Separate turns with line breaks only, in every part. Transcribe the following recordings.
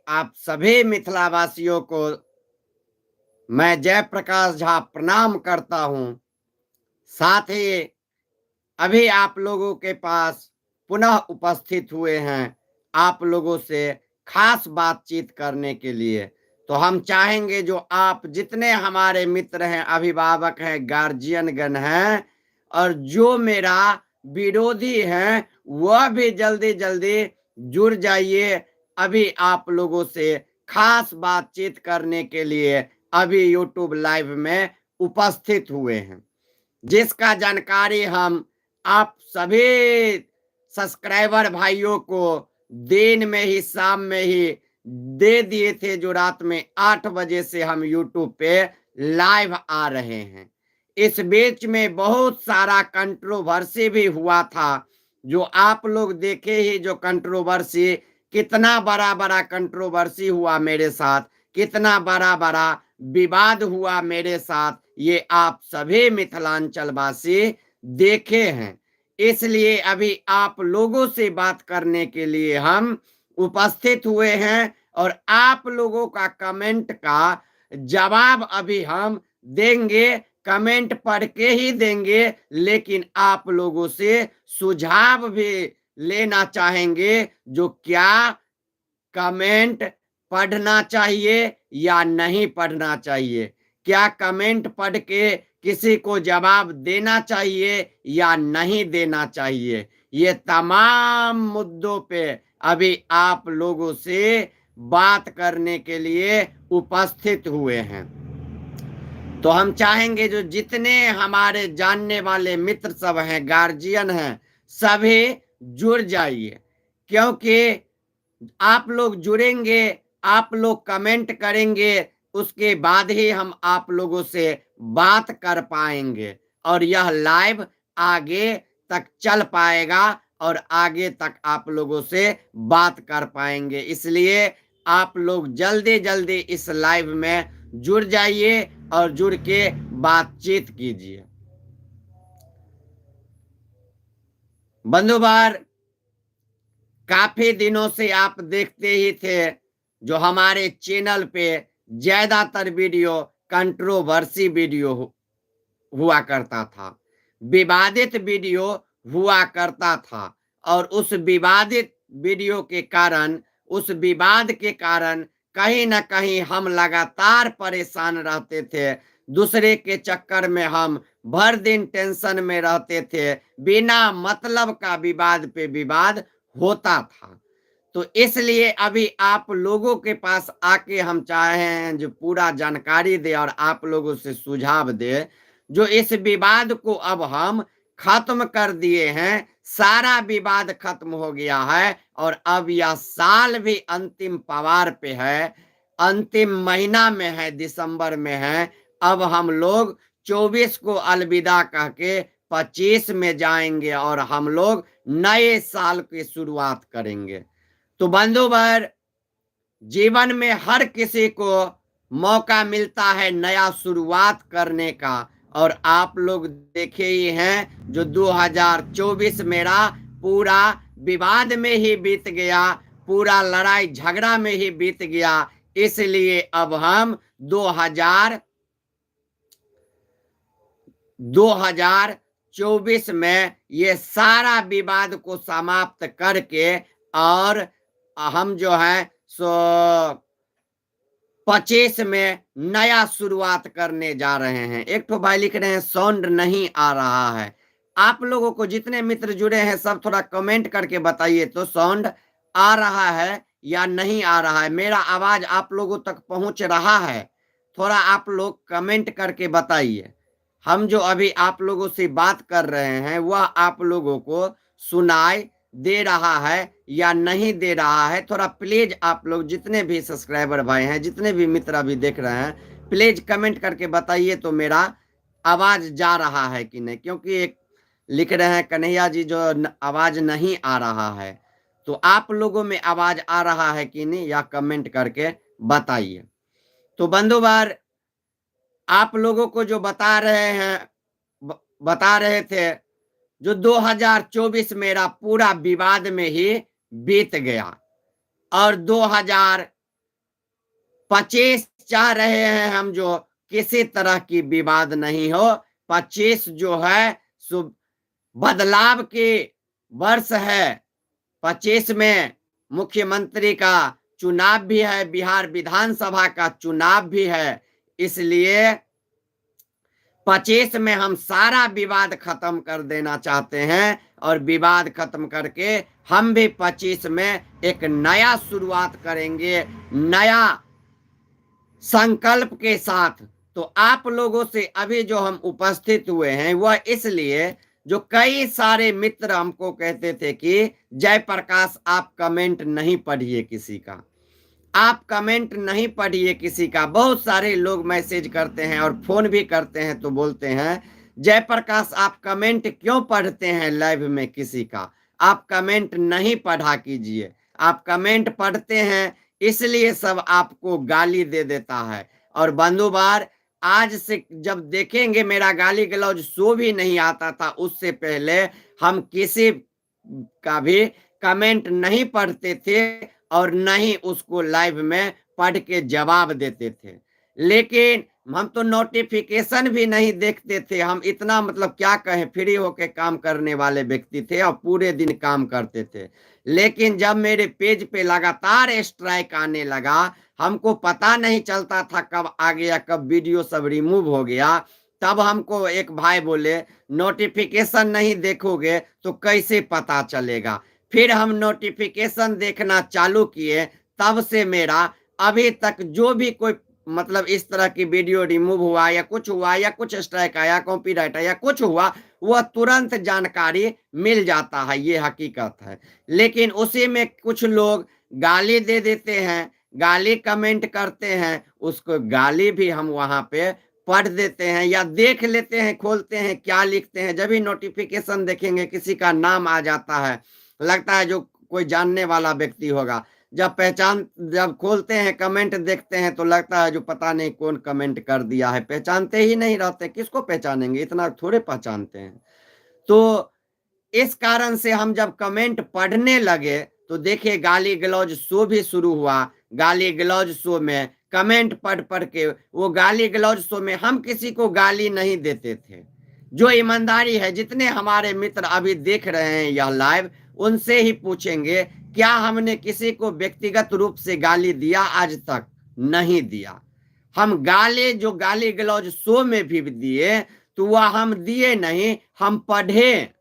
आप सभी मिथिलावासियों को मैं जय प्रकाश झा प्रणाम करता हूं। साथ ही अभी आप लोगों के पास पुनः उपस्थित हुए हैं आप लोगों से खास बातचीत करने के लिए। तो हम चाहेंगे जो आप जितने हमारे मित्र हैं, अभिभावक हैं, गार्जियन गण हैं और जो मेरा विरोधी हैं वह भी जल्दी जल्दी जुड़ जाइए। अभी आप लोगों से खास बातचीत करने के लिए अभी YouTube live में उपस्थित हुए हैं, जिसका जानकारी हम आप सभी सब्सक्राइबर भाइयों को दिन में ही शाम में ही दे दिए थे, जो रात में 8 बजे से हम YouTube पे लाइव आ रहे हैं। इस बीच में बहुत सारा कंट्रोवर्सी भी हुआ था, जो आप लोग देखे ही, जो कंट्रोवर्सी कितना बड़ा बड़ा कंट्रोवर्सी हुआ मेरे साथ, कितना बड़ा बड़ा विवाद हुआ मेरे साथ, ये आप सभी मिथिलांचलवासी देखे हैं। इसलिए अभी आप लोगों से बात करने के लिए हम उपस्थित हुए हैं और आप लोगों का कमेंट का जवाब अभी हम देंगे, कमेंट पढ़ के ही देंगे, लेकिन आप लोगों से सुझाव भी लेना चाहेंगे जो क्या कमेंट पढ़ना चाहिए या नहीं पढ़ना चाहिए, क्या कमेंट पढ़ के किसी को जवाब देना चाहिए या नहीं देना चाहिए। ये तमाम मुद्दों पे अभी आप लोगों से बात करने के लिए उपस्थित हुए हैं। तो हम चाहेंगे जो जितने हमारे जानने वाले मित्र सब हैं, गार्जियन हैं, सभी जुड़ जाइए, क्योंकि आप लोग जुड़ेंगे, आप लोग कमेंट करेंगे, उसके बाद ही हम आप लोगों से बात कर पाएंगे और यह लाइव आगे तक चल पाएगा और आगे तक आप लोगों से बात कर पाएंगे। इसलिए आप लोग जल्दी जल्दी इस लाइव में जुड़ जाइए और जुड़ के बातचीत कीजिए। बंधुबार, काफी दिनों से आप देखते ही थे जो हमारे चैनल पे ज्यादातर वीडियो कंट्रोवर्सी वीडियो हुआ करता था, विवादित वीडियो हुआ करता था, और उस विवादित वीडियो के कारण, उस विवाद के कारण कहीं ना कहीं हम लगातार परेशान रहते थे। दूसरे के चक्कर में हम भर दिन टेंशन में रहते थे, बिना मतलब का विवाद पे विवाद होता था। तो इसलिए अभी आप लोगों के पास आके हम चाहे हैं जो पूरा जानकारी दे और आप लोगों से सुझाव दे, जो इस विवाद को अब हम खत्म कर दिए हैं। सारा विवाद खत्म हो गया है और अब यह साल भी अंतिम पवार पे है, अंतिम महीना में है, दिसंबर में है। अब हम लोग 24 को अलविदा कह के 25 में जाएंगे और हम लोग नए साल की शुरुआत करेंगे। तो बंधुवर, जीवन में हर किसी को मौका मिलता है नया शुरुआत करने का, और आप लोग देखे ही हैं जो 2024 मेरा पूरा विवाद में ही बीत गया, पूरा लड़ाई झगड़ा में ही बीत गया। इसलिए अब हम 2024 में ये सारा विवाद को समाप्त करके और हम जो है सो 25 में नया शुरुआत करने जा रहे हैं। एक तो भाई लिख रहे हैं साउंड नहीं आ रहा है। आप लोगों को जितने मित्र जुड़े हैं सब थोड़ा कमेंट करके बताइए तो साउंड आ रहा है या नहीं आ रहा है, मेरा आवाज आप लोगों तक पहुंच रहा है? थोड़ा आप लोग कमेंट करके बताइए। हम जो अभी आप लोगों से बात कर रहे हैं वह आप लोगों को सुनाई दे रहा है या नहीं दे रहा है? थोड़ा प्लीज आप लोग जितने भी सब्सक्राइबर भाई हैं, जितने भी मित्र अभी देख रहे हैं, प्लीज कमेंट करके बताइए तो मेरा आवाज जा रहा है कि नहीं। क्योंकि एक लिख रहे हैं कन्हैया जी जो आवाज नहीं आ रहा है, तो आप लोगों में आवाज आ रहा है कि नहीं, या कमेंट करके बताइए। तो बंधुवर, आप लोगों को जो बता रहे हैं, बता रहे थे जो 2024 मेरा पूरा विवाद में ही बीत गया और 25 चाह रहे हैं हम जो किसी तरह की विवाद नहीं हो। 25 जो है सो बदलाव के वर्ष है। 25 में मुख्यमंत्री का चुनाव भी है, बिहार विधानसभा का चुनाव भी है, इसलिए 25 में हम सारा विवाद खत्म कर देना चाहते हैं और विवाद खत्म करके हम भी 25 में एक नया शुरुआत करेंगे, नया संकल्प के साथ। तो आप लोगों से अभी जो हम उपस्थित हुए हैं वह इसलिए जो कई सारे मित्र हमको कहते थे कि जयप्रकाश आप कमेंट नहीं पढ़िए किसी का, आप कमेंट नहीं पढ़िए किसी का। बहुत सारे लोग मैसेज करते हैं और फोन भी करते हैं तो बोलते हैं जयप्रकाश आप कमेंट क्यों पढ़ते हैं लाइव में किसी का, आप कमेंट नहीं पढ़ा कीजिए, आप कमेंट पढ़ते हैं इसलिए सब आपको गाली दे देता है। और बंधुबार आज से जब देखेंगे मेरा गाली गलौज शो भी नहीं आता था, उससे पहले हम किसी का भी कमेंट नहीं पढ़ते थे और न ही उसको लाइव में पढ़ के जवाब देते थे। लेकिन हम तो नोटिफिकेशन भी नहीं देखते थे, हम इतना मतलब क्या कहें, फ्री होके काम करने वाले व्यक्ति थे और पूरे दिन काम करते थे। लेकिन जब मेरे पेज पे लगातार स्ट्राइक आने लगा, हमको पता नहीं चलता था कब आ गया, कब वीडियो सब रिमूव हो गया। तब हमको एक भाई बोले नोटिफिकेशन नहीं देखोगे तो कैसे पता चलेगा। फिर हम नोटिफिकेशन देखना चालू किए, तब से मेरा अभी तक जो भी कोई मतलब इस तरह की वीडियो रिमूव हुआ या कुछ हुआ या कुछ स्ट्राइक आया, कॉपीराइट आया, कुछ हुआ, वह तुरंत जानकारी मिल जाता है, ये हकीकत है। लेकिन उसी में कुछ लोग गाली दे देते हैं, गाली कमेंट करते हैं, उसको गाली भी हम वहाँ पे पढ़ देते हैं या देख लेते हैं, खोलते हैं क्या लिखते हैं। जब भी नोटिफिकेशन देखेंगे किसी का नाम आ जाता है, लगता है जो कोई जानने वाला व्यक्ति होगा। जब पहचान जब खोलते हैं कमेंट देखते हैं तो लगता है जो पता नहीं कौन कमेंट कर दिया है, पहचानते ही नहीं रहते, किसको पहचानेंगे, इतना थोड़े पहचानते हैं। तो इस कारण से हम जब कमेंट पढ़ने लगे तो देखिए गाली गलौज शो भी शुरू हुआ। गाली गलौज शो में कमेंट पढ़ पढ़ के, वो गाली गलौज शो में हम किसी को गाली नहीं देते थे। जो ईमानदारी है, जितने हमारे मित्र अभी देख रहे हैं यह लाइव, उनसे ही पूछेंगे क्या हमने किसी को व्यक्तिगत रूप से गाली दिया आज तक? नहीं दिया। हम गाली जो गाली गलौज शो में भी दिए तो वह हम दिए नहीं, हम पढ़े।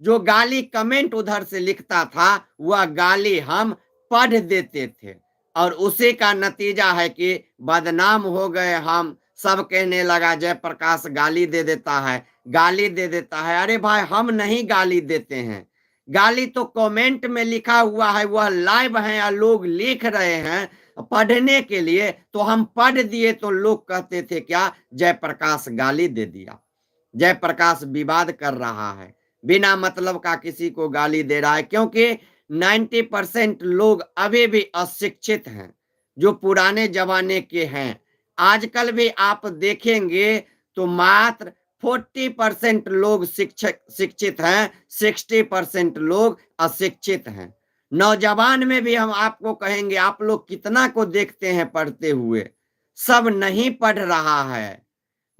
जो गाली कमेंट उधर से लिखता था वह गाली हम पढ़ देते थे और उसी का नतीजा है कि बदनाम हो गए हम। सब कहने लगा जयप्रकाश गाली दे देता है, गाली दे देता है। अरे भाई, हम नहीं गाली देते हैं। गाली तो कमेंट में लिखा हुआ है, वह लाइव है या लोग लिख रहे हैं पढ़ने के लिए, तो हम पढ़ दिए तो लोग कहते थे क्या जयप्रकाश गाली दे दिया, जयप्रकाश विवाद कर रहा है, बिना मतलब का किसी को गाली दे रहा है। क्योंकि 90% लोग अभी भी अशिक्षित हैं, जो पुराने जमाने के हैं। आजकल भी आप देखेंगे तो मात्र 40% लोग शिक्षित हैं, 60% लोग अशिक्षित हैं। नौजवान में भी हम आपको कहेंगे, आप लोग कितना को देखते हैं पढ़ते हुए, सब नहीं पढ़ रहा है,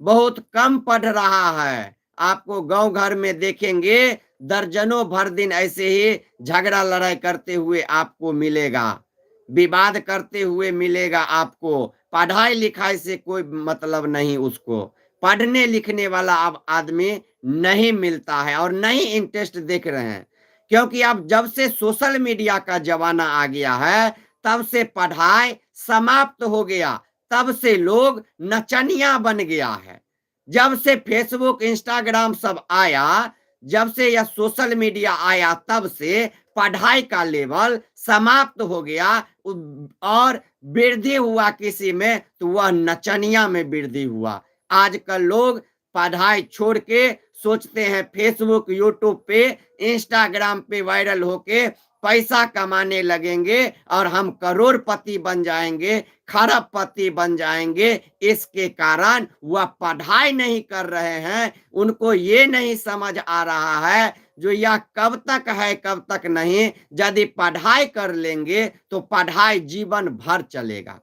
बहुत कम पढ़ रहा है। आपको गांव घर में देखेंगे दर्जनों भर दिन ऐसे ही झगड़ा लड़ाई करते हुए आपको मिलेगा, विवाद करते हुए मिलेगा आपको। पढ़ाई लिखाई से कोई मतलब नहीं, उसको पढ़ने लिखने वाला अब आदमी नहीं मिलता है और नहीं इंटरेस्ट देख रहे हैं। क्योंकि अब जब से सोशल मीडिया का जमाना आ गया है तब से पढ़ाई समाप्त हो गया, तब से लोग नचनिया बन गया है। जब से फेसबुक इंस्टाग्राम सब आया, जब से यह सोशल मीडिया आया, तब से पढ़ाई का लेवल समाप्त हो गया और वृद्धि हुआ किसी में तो वह नचनिया में वृद्धि हुआ। आजकल लोग पढ़ाई छोड़ के सोचते हैं फेसबुक यूट्यूब पे इंस्टाग्राम पे वायरल होके पैसा कमाने लगेंगे और हम करोड़पति बन जाएंगे, खरबपति बन जाएंगे। इसके कारण वह पढ़ाई नहीं कर रहे हैं, उनको ये नहीं समझ आ रहा है जो यह कब तक है कब तक नहीं। यदि पढ़ाई कर लेंगे तो पढ़ाई जीवन भर चलेगा।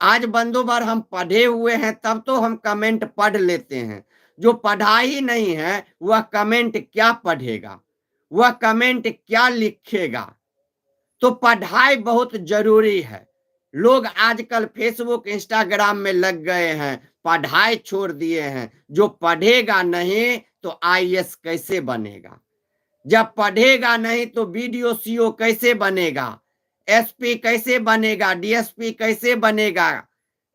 आज बंधुवर हम पढ़े हुए हैं तब तो हम कमेंट पढ़ लेते हैं, जो पढ़ा ही नहीं है वह कमेंट क्या पढ़ेगा, वह कमेंट क्या लिखेगा। तो पढ़ाई बहुत जरूरी है। लोग आजकल फेसबुक इंस्टाग्राम में लग गए हैं, पढ़ाई छोड़ दिए हैं। जो पढ़ेगा नहीं तो आईएएस कैसे बनेगा, जब पढ़ेगा नहीं तो बीडीओ सीओ कैसे बनेगा, एसपी कैसे बनेगा, डीएसपी कैसे बनेगा,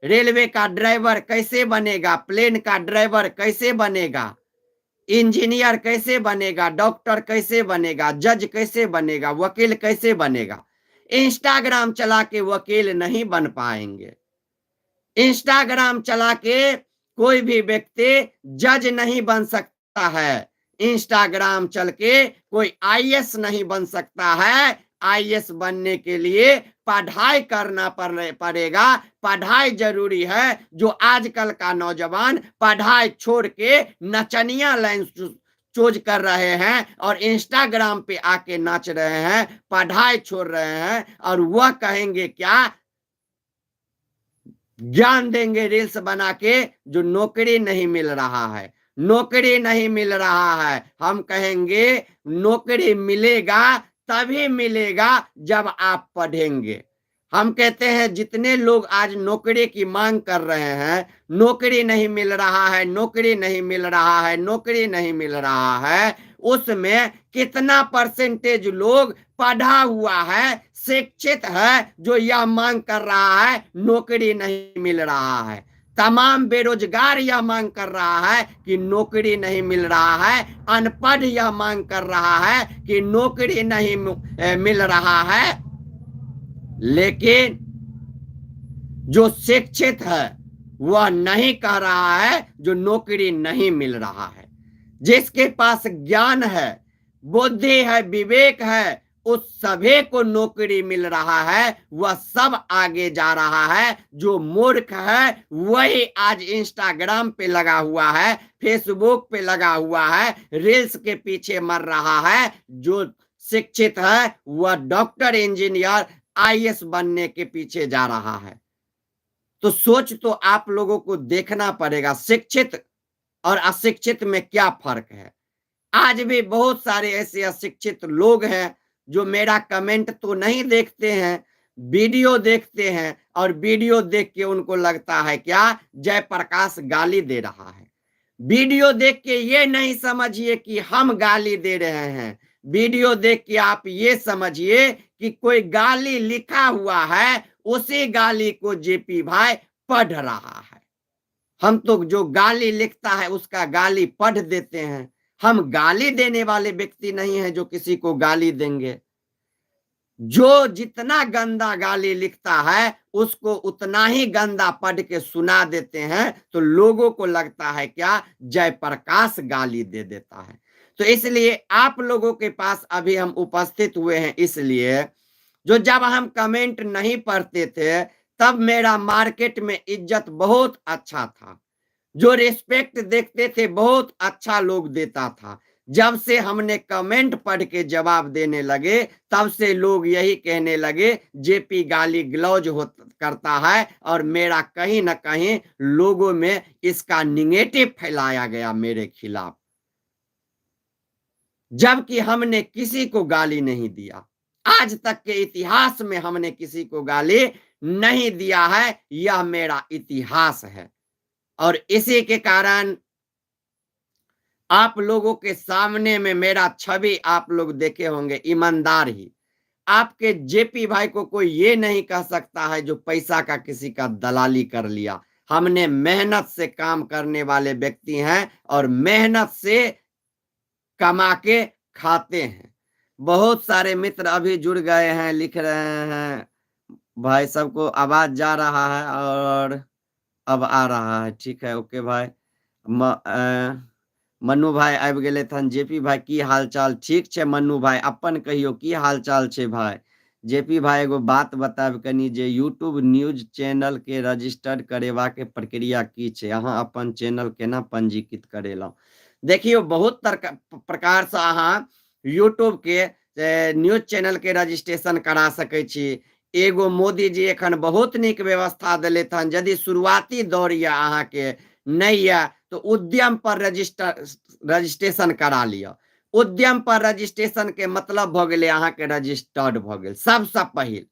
रेलवे का ड्राइवर कैसे बनेगा, प्लेन का ड्राइवर कैसे बनेगा, इंजीनियर कैसे बनेगा, डॉक्टर कैसे बनेगा, जज कैसे बनेगा, वकील कैसे बनेगा। इंस्टाग्राम चला के वकील नहीं बन पाएंगे, इंस्टाग्राम चला के कोई भी व्यक्ति जज नहीं बन सकता है, इंस्टाग्राम चल के कोई आईएएस नहीं बन सकता है। आईएएस बनने के लिए पढ़ाई करना पड़ेगा, पढ़ाई जरूरी है। जो आजकल का नौजवान पढ़ाई छोड़ के नचनिया लाइन चूज कर रहे हैं और इंस्टाग्राम पे आके नाच रहे हैं, पढ़ाई छोड़ रहे हैं, और वह कहेंगे क्या ज्ञान देंगे रील्स बना के, जो नौकरी नहीं मिल रहा है, नौकरी नहीं मिल रहा है। हम कहेंगे नौकरी मिलेगा तभी मिलेगा जब आप पढ़ेंगे। हम कहते हैं जितने लोग आज नौकरी की मांग कर रहे हैं, नौकरी नहीं मिल रहा है, नौकरी नहीं मिल रहा है, नौकरी नहीं मिल रहा है, उसमें कितना परसेंटेज लोग पढ़ा हुआ है, शिक्षित है, जो यह मांग कर रहा है नौकरी नहीं मिल रहा है। तमाम बेरोजगार यह मांग कर रहा है कि नौकरी नहीं मिल रहा है, अनपढ़ यह मांग कर रहा है कि नौकरी नहीं मिल रहा है। लेकिन जो शिक्षित है वह नहीं कह रहा है जो नौकरी नहीं मिल रहा है। जिसके पास ज्ञान है, बुद्धि है, विवेक है, उस सभी को नौकरी मिल रहा है, वह सब आगे जा रहा है। जो मूर्ख है वही आज इंस्टाग्राम पे लगा हुआ है, फेसबुक पे लगा हुआ है, रील्स के पीछे मर रहा है। जो शिक्षित है वह डॉक्टर, इंजीनियर, आईएएस बनने के पीछे जा रहा है। तो सोच तो आप लोगों को देखना पड़ेगा, शिक्षित और अशिक्षित में क्या फर्क है। आज भी बहुत सारे ऐसे अशिक्षित लोग हैं जो मेरा कमेंट तो नहीं देखते हैं, वीडियो देखते हैं, और वीडियो देख के उनको लगता है क्या जयप्रकाश गाली दे रहा है। वीडियो देख के ये नहीं समझिए कि हम गाली दे रहे हैं, वीडियो देख के आप ये समझिए कि कोई गाली लिखा हुआ है, उसी गाली को जेपी भाई पढ़ रहा है। हम तो जो गाली लिखता है उसका गाली पढ़ देते हैं, हम गाली देने वाले व्यक्ति नहीं हैं जो किसी को गाली देंगे। जो जितना गंदा गाली लिखता है उसको उतना ही गंदा पढ़ के सुना देते हैं, तो लोगों को लगता है क्या जयप्रकाश गाली दे देता है। तो इसलिए आप लोगों के पास अभी हम उपस्थित हुए हैं, इसलिए जो जब हम कमेंट नहीं पढ़ते थे तब मेरा मार्केट में इज्जत बहुत अच्छा था, जो रिस्पेक्ट देखते थे बहुत अच्छा लोग देता था। जब से हमने कमेंट पढ़ के जवाब देने लगे तब से लोग यही कहने लगे जेपी गाली गलौज हो करता है, और मेरा कहीं ना कहीं लोगों में इसका निगेटिव फैलाया गया मेरे खिलाफ, जबकि हमने किसी को गाली नहीं दिया। आज तक के इतिहास में हमने किसी को गाली नहीं दिया है, यह मेरा इतिहास है। और इसी के कारण आप लोगों के सामने में मेरा छवि आप लोग देखे होंगे, ईमानदार ही। आपके जेपी भाई को कोई ये नहीं कह सकता है जो पैसा का किसी का दलाली कर लिया। हमने मेहनत से काम करने वाले व्यक्ति हैं और मेहनत से कमा के खाते हैं। बहुत सारे मित्र अभी जुड़ गए हैं, लिख रहे हैं भाई सबको आवाज जा रहा है और अब आ रहा है, ठीक है, ओके भाई। मन्नू भाई आबि गेलै तहन। जेपी भाई की हाल चाल? ठीक छै मन्नू भाई, अपन कहियो की हाल चाल छै भाई? जेपी भाई एगो बात बतायब कनी जे यूट्यूब न्यूज चैनल के रजिस्टर्ड करेबाक प्रक्रिया की छै? अहाँ अपन चैनल केना पंजीकृत करेलहुँ? देखियौ बहुत प्रकार से अहाँ यूट्यूब के न्यूज चैनल के रजिस्ट्रेशन करा सकै छी। एगो मोदी जी एखन बहुत नीक व्यवस्था देलथि हन। यदि शुरुआती दौर यऽ अहाँके नहि यऽ तऽ उद्यम पर रजिस्ट्रेशन करा लिअ। उद्यम पर रजिस्ट्रेशन के मतलब भऽ गेलै अहाँके रजिस्टर्ड भऽ गेल। सबसँ पहिल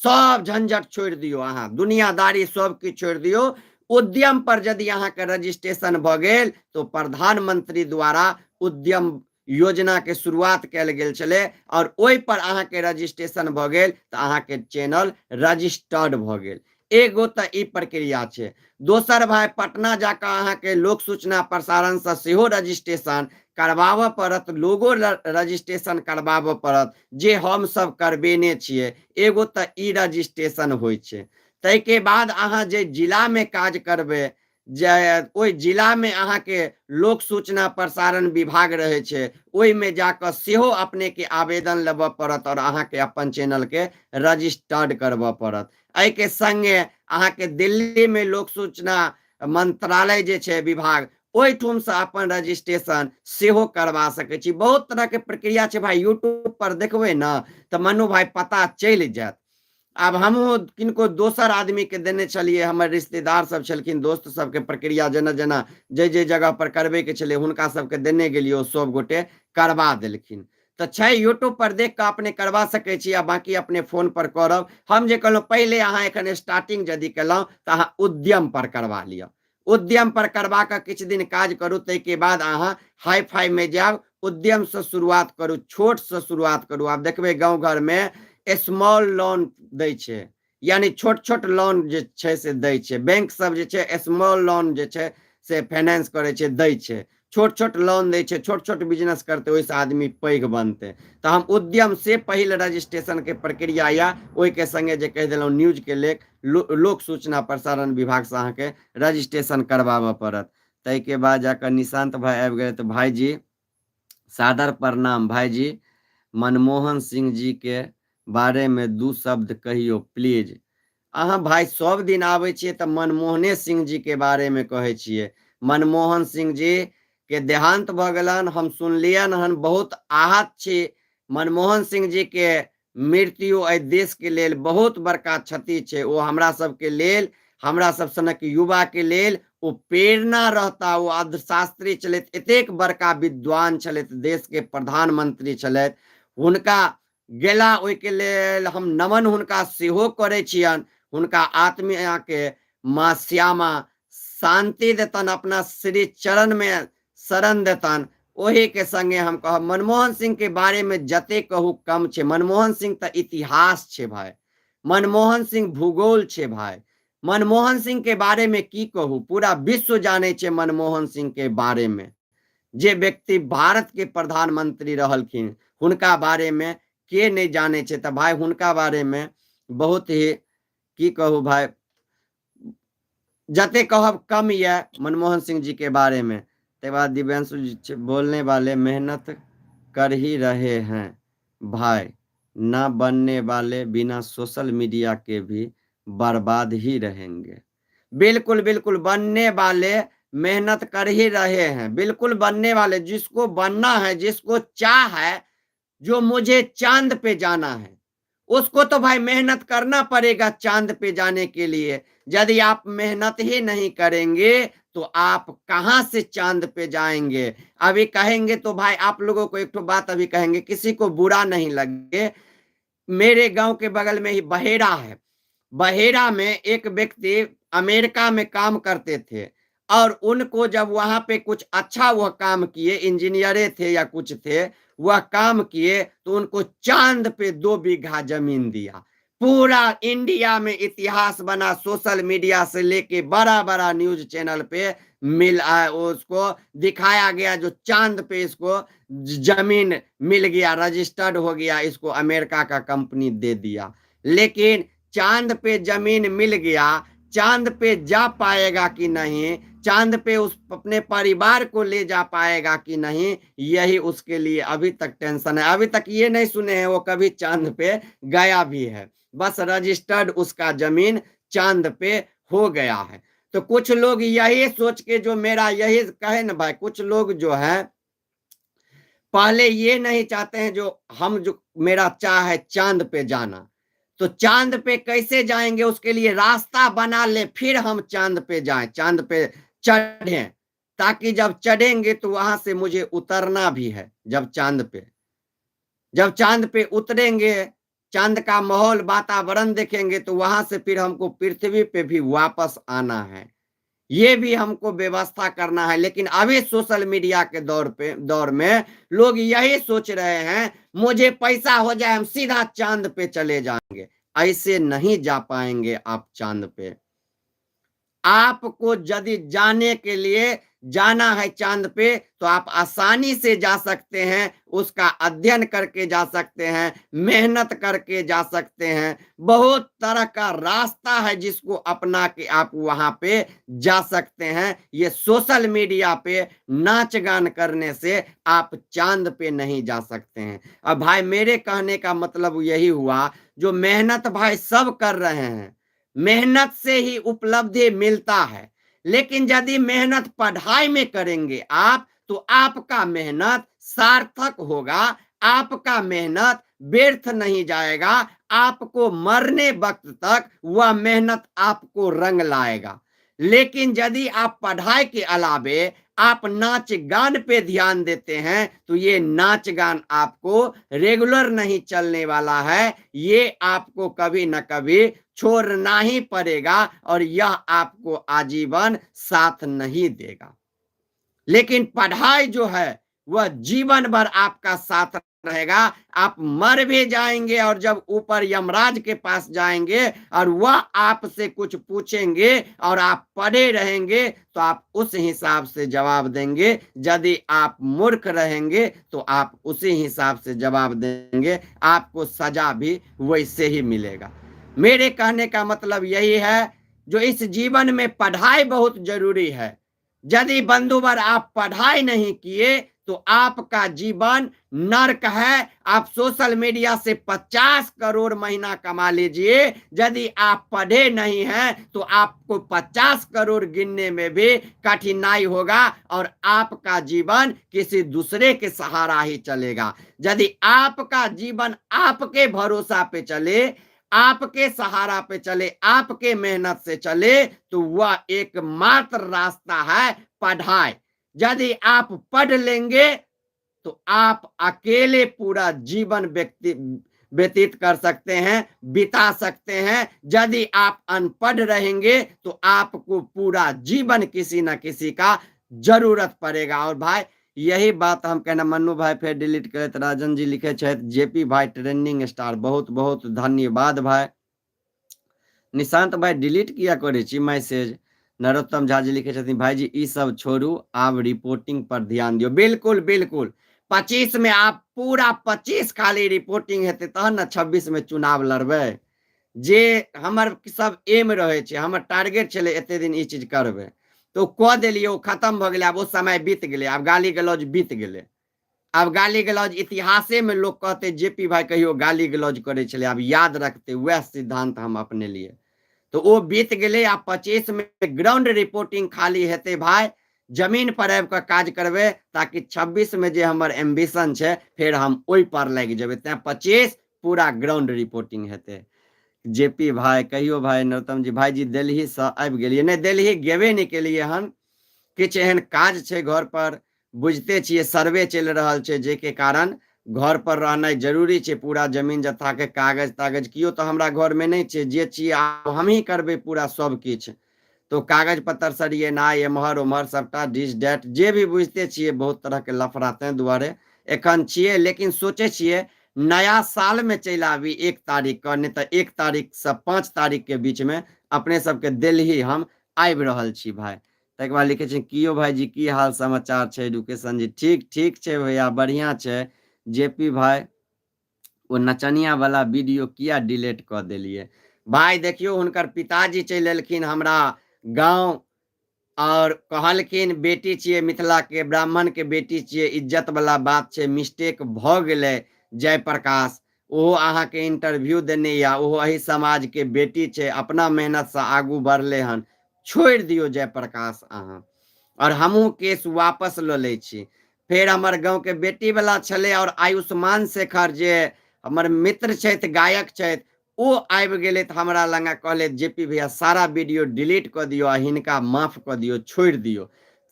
सब झंझट छोड़ि दियौ, अहाँ दुनियादारी सब किछु छोड़ि दियौ। उद्यम पर यदि अहाँके रजिस्ट्रेशन भऽ गेल तऽ प्रधानमंत्री द्वारा उद्यम योजना के शुरुआत कयल गेल छलै और ओहि पर अहाँके रजिस्ट्रेशन भऽ गेल तऽ अहाँके चैनल रजिस्टर्ड भऽ गेल। एगो तऽ ई प्रक्रिया छै। दोसर भाय पटना जाकऽ अहाँके लोक सूचना प्रसारण से सेहो रजिस्ट्रेशन करबाबऽ पड़त, लोगो रजिस्ट्रेशन करबाबऽ पड़त, जे हम सब करबेने छियै। एगो तऽ ई रजिस्ट्रेशन होइ छै। ताहिके बाद अहाँ जे जिलामे काज करबै, जे ओहि जिलामे अहाँके लोक सूचना प्रसारण विभाग रहै छै, ओहिमे जाकऽ सेहो अपनेके आवेदन लेबऽ पड़त आओर अहाँके अपन चैनलके रजिस्टर्ड करबऽ पड़त। एहिके सङ्गे अहाँके दिल्लीमे लोक सूचना मंत्रालय जे छै विभाग, ओहिठुमसँ अपन रजिस्ट्रेशन सेहो करबा सकै छी। बहुत तरहके प्रक्रिया छै भाइ, यूट्यूब पर देखबै ने तऽ मनु भाइ पता चलि जायत। आब हमहूँ किनको दोसर आदमीके देने छलियै, हमर रिश्तेदार सब छलखिन, दोस्त सबके प्रक्रिया जेना जेना जे जे जगह पर करबैके छलै हुनका सबके देने गेलियै, ओ सब गोटे करबा देलखिन। तऽ छै यूट्यूब पर देख कऽ अपने करबा सकै छी आ बाँकी अपने फोन पर करब। हम जे कहलहुँ पहिले अहाँ एखन स्टार्टिंग यदि केलहुँ तऽ अहाँ उद्यम पर करबा लिअ। उद्यम पर करबा कऽ किछु दिन काज करू, ताहिके बाद अहाँ हाई फाई में जायब। उद्यमसँ शुरुआत करू, छोटसँ शुरुआत करू। आब देखबै गाँव घरमे स्मॉल लोन दै छै, यानी छोट छोट लोन जे छै से दै छै बैंक सब, जे छै स्मॉल लोन जे छै से फाइनेंस करै छै, दै छै, छोट छोट लोन दै छै। छोट छोट बिजनेस करतै, ओहिसँ आदमी पैघ बनतै। तऽ हम उद्यम से पहिल रजिस्ट्रेशनके प्रक्रिया यऽ, ओहिके सङ्गे जे कहि देलहुँ न्यूजके लेख लोक सूचना प्रसारण विभागसँ अहाँके रजिस्ट्रेशन करबाबऽ पड़त। ताहिके बाद जाकऽ निशान्त भाइ आबि गेलै, तऽ भाइजी सादर प्रणाम। भाइजी, मनमोहन सिंह जी के बारेमे दू शब्द कहियौ प्लीज। अहाँ भाइ सब दिन आबै छियै तऽ मनमोहने सिंह जी के बारेमे कहै छियै। मनमोहन सिंह जी के देहांत भऽ गेलनि, हम सुनलियनि हन, बहुत आहत छी। मनमोहन सिंह जी के मृत्यु एहि देशके लेल बहुत बड़का क्षति छै। ओ हमरा सबके लेल, हमरा सब सनक युवाके लेल ओ प्रेरणा रहता। ओ अर्थशास्त्री छलथि, एतेक बड़का विद्वान छलथि, देशके प्रधानमंत्री छलथि। हुनका गेला ओहिके लेल हम नमन हुनका सेहो करै छियनि। हुनका आत्माके माँ श्यामा शान्ति देतनि, अपना श्री चरणमे शरण देतनि। ओहिके संगे हम कहब मनमोहन सिंह के बारेमे जते कहू कम छै। मनमोहन सिंह तऽ इतिहास छै भाय, मनमोहन सिंह भूगोल छै भाय। मनमोहन सिंह के बारेमे की कहू, पूरा विश्व जानै छै मनमोहन सिंह के बारेमे। जे व्यक्ति भारत के प्रधानमंत्री रहलखिन हुनका बारेमे के नहि जानै छै? तऽ भाय हुनका बारेमे बहुत ही की कहू भाय, जते कहब कम यऽ मनमोहन सिंह जी के बारे में। तकर बाद दिव्यांशु जी, बोलने वाले मेहनत कर ही रहे हैं भाई, ना बनने वाले बिना सोशल मीडिया के भी बर्बाद ही रहेंगे। बिल्कुल बिल्कुल, बनने वाले मेहनत कर ही रहे हैं। बिल्कुल, बनने वाले, जिसको बनना है, जिसको चाह है, जो मुझे चांद पे जाना है, उसको तो भाई मेहनत करना पड़ेगा चांद पे जाने के लिए। यदि आप मेहनत ही नहीं करेंगे तो आप कहाँ से चांद पे जाएंगे? अभी कहेंगे तो भाई आप लोगों को एक तो बात अभी कहेंगे, किसी को बुरा नहीं लगे। मेरे गांव के बगल में ही बहेरा है। बहेरा में एक व्यक्ति अमेरिका में काम करते थे और उनको जब वहां पे कुछ अच्छा वह काम किए, इंजीनियरे थे या कुछ थे, वह काम किए तो उनको चांद पे 2 बीघा जमीन दिया। पूरा इंडिया में इतिहास बना, सोशल मीडिया से लेके बड़ा बड़ा न्यूज चैनल पे मिल उसको दिखाया गया, जो चांद पे इसको जमीन मिल गया, रजिस्टर्ड हो गया, इसको अमेरिका का कंपनी दे दिया। लेकिन चांद पे जमीन मिल गया, चांद पे जा पाएगा कि नहीं, चांद पे उस अपने परिवार को ले जा पाएगा कि नहीं, यही उसके लिए अभी तक टेंशन है। अभी तक ये नहीं सुने हैं वो कभी चांद पे गया भी है, बस रजिस्टर्ड उसका जमीन चांद पे हो गया है। तो कुछ लोग यही सोच के, जो मेरा यही कहे ना भाई, कुछ लोग जो है पहले ये नहीं चाहते हैं जो हम, जो मेरा चाह है चांद पे जाना, तो चांद पे कैसे जाएंगे, उसके लिए रास्ता बना ले, फिर हम चांद पे जाएं, चांद पे चढ़ें, ताकि जब चढ़ेंगे तो वहां से मुझे उतरना भी है। जब चांद पे उतरेंगे, चांद का माहौल वातावरण देखेंगे, तो वहां से फिर हमको पृथ्वी पे भी वापस आना है, ये भी हमको व्यवस्था करना है। लेकिन अभी सोशल मीडिया के दौर में लोग यही सोच रहे हैं, मुझे पैसा हो जाए हम सीधा चांद पे चले जाएंगे। ऐसे नहीं जा पाएंगे आप चांद पे। आपको यदि जाने के लिए जाना है चांद पे तो आप आसानी से जा सकते हैं, उसका अध्ययन करके जा सकते हैं, मेहनत करके जा सकते हैं, बहुत तरह का रास्ता है जिसको अपना के आप वहां पे जा सकते हैं। ये सोशल मीडिया पे नाच गान करने से आप चांद पे नहीं जा सकते हैं। अब भाई मेरे कहने का मतलब यही हुआ, जो मेहनत भाई सब कर रहे हैं, मेहनत से ही उपलब्धि मिलता है, लेकिन यदि मेहनत पढ़ाई में करेंगे आप तो आपका मेहनत सार्थक होगा, आपका मेहनत व्यर्थ नहीं जाएगा, आपको मरने वक्त तक वह मेहनत आपको रंग लाएगा। लेकिन यदि आप पढ़ाई के अलावे आप नाच गान पे ध्यान देते हैं तो ये नाच गान आपको रेगुलर नहीं चलने वाला है, ये आपको कभी न कभी छोड़ना ही पड़ेगा और यह आपको आजीवन साथ नहीं देगा। लेकिन पढ़ाई जो है वह जीवन भर आपका साथ रहेगा। आप मर भी जाएंगे और जब ऊपर यमराज के पास जाएंगे और वह आपसे कुछ पूछेंगे और आप पढ़े रहेंगे तो आप उस हिसाब से जवाब देंगे। यदि आप मूर्ख रहेंगे तो आप उसी हिसाब से जवाब देंगे, आपको सजा भी वैसे ही मिलेगा। मेरे कहने का मतलब यही है, जो इस जीवन में पढ़ाई बहुत जरूरी है। यदि बंधुवर आप पढ़ाई नहीं किए तो आपका जीवन नर्क है। आप सोशल मीडिया से 50 करोड़ महीना कमा लीजिए, यदि आप पढ़े नहीं हैं तो आपको 50 करोड़ गिनने में भी कठिनाई होगा और आपका जीवन किसी दूसरे के सहारा ही चलेगा। यदि आपका जीवन आपके भरोसा पे चले, आपके सहारा पे चले, आपके मेहनत से चले, तो वह एकमात्र रास्ता है पढ़ाई। यदि आप पढ़ लेंगे तो आप अकेले पूरा जीवन व्यतीत कर सकते हैं, बिता सकते हैं। यदि आप अनपढ़ रहेंगे तो आपको पूरा जीवन किसी न किसी का जरूरत पड़ेगा। और भाई यही बात हम कहना, मन्नू भाई फिर डिलीट करे, तो राजन जी लिखे छथि जेपी भाई ट्रेंडिंग स्टार, बहुत बहुत धन्यवाद भाई। निशांत भाई डिलीट किया करै छी मैसेज। नरोत्तम झा जी लिखे छथिन भाई जी ई सब छोड़ू, आब रिपोर्टिंग पर ध्यान दियौ। बिल्कुल बिल्कुल, 25 में आप पूरा 25 खाली रिपोर्टिंग हेतै तहन ने 26 में चुनाव लड़बै। जे हमर सब एम रहै छै, हमर टारगेट छलै एते दिन ई चीज करबै, तो कऽ देलियै, ओ खत्म भऽ गेलै। आब ओ समय बीत गेलै, आब गाली गलौज बीत गेलै, आब गाली गलौज इतिहासे में लोग कहते जेपी भाई कहियो गाली गलौज करै छलै, आब याद रखते वएह सिद्धांत हम अपने लिए। तो ओ बीत गेलै। आब 25 में ग्राउंड रिपोर्टिंग खाली हेतै भाई, जमीन पर आबि कऽ काज करबै, ताकि 26 में जे हमर एम्बिशन छै फेर हम ओहि पर लागि जेबै। तैं 25 पूरा ग्राउंड रिपोर्टिंग हेतै। जेपी भाई कहियो भाई नरोत्तम जी भाईजी दिल्ली से आबि गेलियै? नहि, दिल्ली गेबे नहि केलियै हन, किछु एहन काज छै घर पर, बुझिते छियै सर्वे चलि रहल छै, जाहिके कारण घर पर रहनाइ जरूरी छै। पूरा जमीन जथा के कागज तागज केओ तऽ हमरा घरमे नहि छै, जे छियै आब हमही करबै पूरा सब किछु, तो कागज पत्तर सरियेनाइ एम्हर ओम्हर सबटा डिस that जे भी बुझिते छियै, बहुत तरहके लफड़ा, ताहि दुआरे एखन छियै। लेकिन सोचै छियै नया सालमे चलि आबी 1 तारीखके, नहि तऽ 1 तारीखसँ 5 तारीखके बीचमे अपने सबके दिल्ली हम आबि रहल छी भाय। ताहिके बाद लिखै छै कियो भाईजी की हाल समाचार छै? एडुकेशन जी ठीक ठीक छै भैया, बढ़िआँ छै। जे पी भाई ओ नचनिया वाला वीडियो किया डिलीट कऽ देलियै? भाई देखियौ, हुनकर पिताजी चलि एलखिन हमरा गाँव और कहलखिन बेटी छियै, मिथिला के ब्राह्मण के बेटी छियै, इज्जत वाला बात छै, मिस्टेक भऽ गेलै। जयप्रकाश ओहो अहाँके इंटरव्यू देने या, ओहो एहि समाज के बेटी छै, अपना मेहनतसँ आगू बढ़लै हन, छोड़ि दियौ जयप्रकाश अहाँ, और हमहूँ केस वापस लऽ लै छी। फेर हमर गाँवके बेटी वाला छलै और आयुष्मान शेखर जे हमर मित्र छथि, गायक छथि, ओ आबि गेलथि हमरा लग आ कहलथि जे पी भैया सारा वीडियो डिलीट कऽ दियौ आ हिनका माफ कऽ दियौ, छोड़ि दियौ।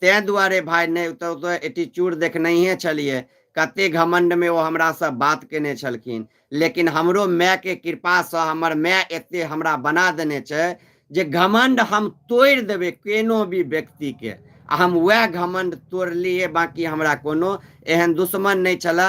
ताहि दुआरे भाय नहि तऽ ओतऽ एटीट्यूड देखनहिए छलियै, कते घमण्डमे ओ हमरासँ बात केने छलखिन। लेकिन हमरो मायके कृपासँ हमर माय एते हमरा बना देने छै जे घमण्ड हम तोड़ि देबै केनो भी व्यक्तिके, आ हम वएह घमण्ड तोड़लियै। बाँकी हमरा कोनो एहन दुश्मन नहि छलए,